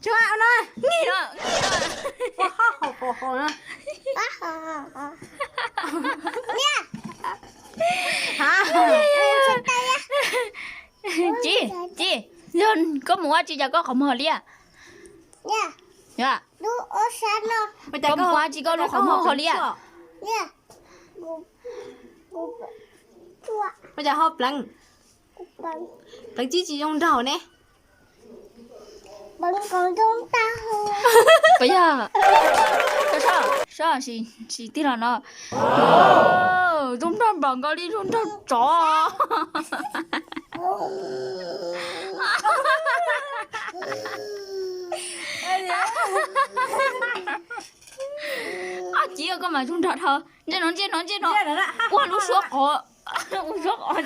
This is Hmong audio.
Tsuag no, ngij no, ngij no. Ua hauv hauv hauv no. Ci, ci, yog koj mus ua tsi cas koj qhov muag ho liab? Yog, koj mus ua tsi koj lub qhov muag ho liab? Ua cas ho pleev, pleev tib tsis zoo nraug ne? Puas yog? Sab, sab, sis tig los no. Zoo nraug npaum nkaus li zoo nraug tsov. Ab, ci koj mas zoo nraug dhau. Ntsia no, ntsia no, ntsia no. Ua lub suab qov, ua suab qov.